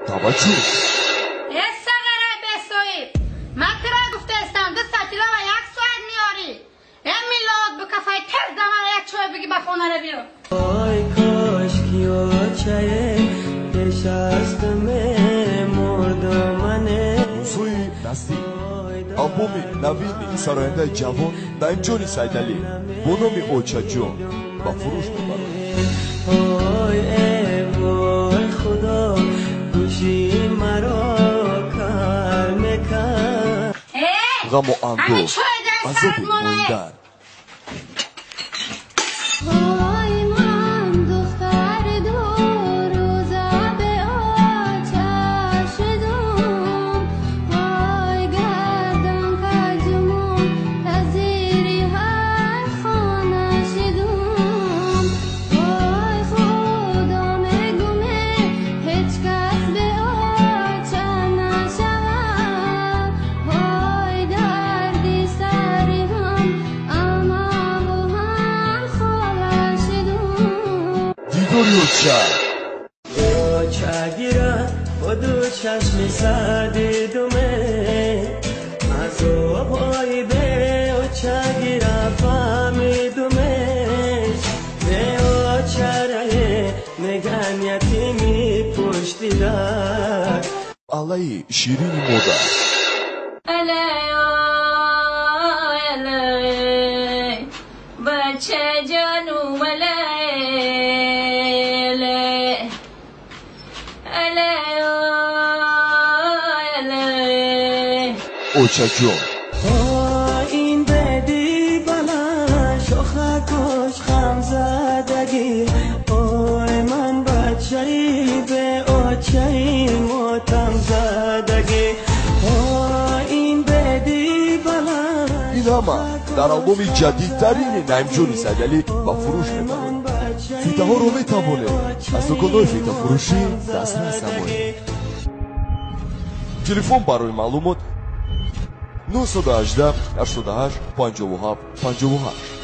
Таваҷҷӯҳ! Э, сағирай бесоиб, ман тира гуфтаистам, ду сатила ва як соат меёрӣ. Э, милод, бикафай, тез дамара як чой биги, ба хонара биё. Ой, кошки очае пешастме мурдумане. Рӯзҳои наздик албоми навини сарояндаи ҷавон Наимҷони Сайдалӣ бо номи «Очаҷон» ба фурӯш мебарад. Ой, э вой, худо гӯши маро кар мекард. Э, ғаму ҳамин андӯҳ, чой дар азоби сарат монае. модар. Ой, ман духтар ду рӯза бе оча шудум. Ой, гардан каҷмон тазири ҳар хона шудум. Ой, худо, мегуме, ҳеҷ кас бе оча нашавад. Ой, дарди сари ҳам амаву ҳам хола шудум. Дидори оча. Очагира бо ду чашми садидуме, азобҳои бе очагира фаҳмидумеш. Бе очарае меган ятими пуштида. Аллаи ширини модар. Алай, ой, алай, бачаҷону, алай, алай, алай, ой, алай. Очаҷон. Ой, ин беди баланд шохакош хамзадагӣ. Ой, ман бачаи бе очаи мотамзадагӣ. Ой, ин беди баланд. Ин ҳама дар албоми ҷадидтарини Наимҷони Сайдалӣ ба фурӯш мебарад. Фитаҳоро метавонед аз дуконҳои фитафурӯшӣ дастрас намоед. Телефон барои маълумот: 918 88 57 58.